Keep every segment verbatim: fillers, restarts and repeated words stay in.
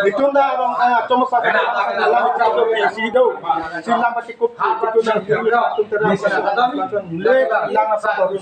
Itum ta arong, ah, cuma satu, alam itu, si do, si lam pasti kup, itu na, itu terang, le, lang apa tu?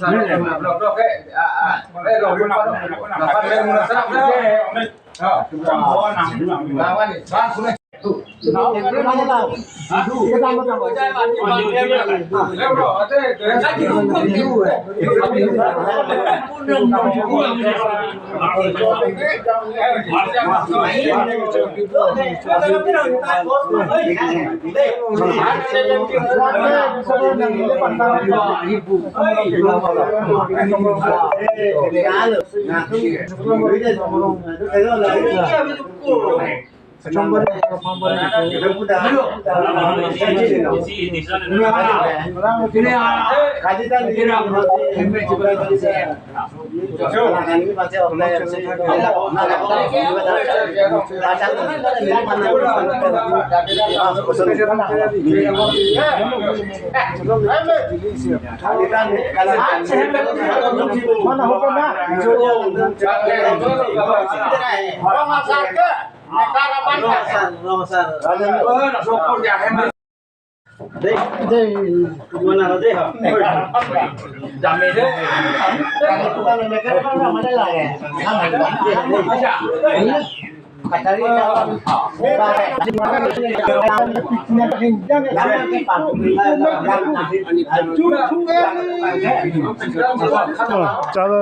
Chalo.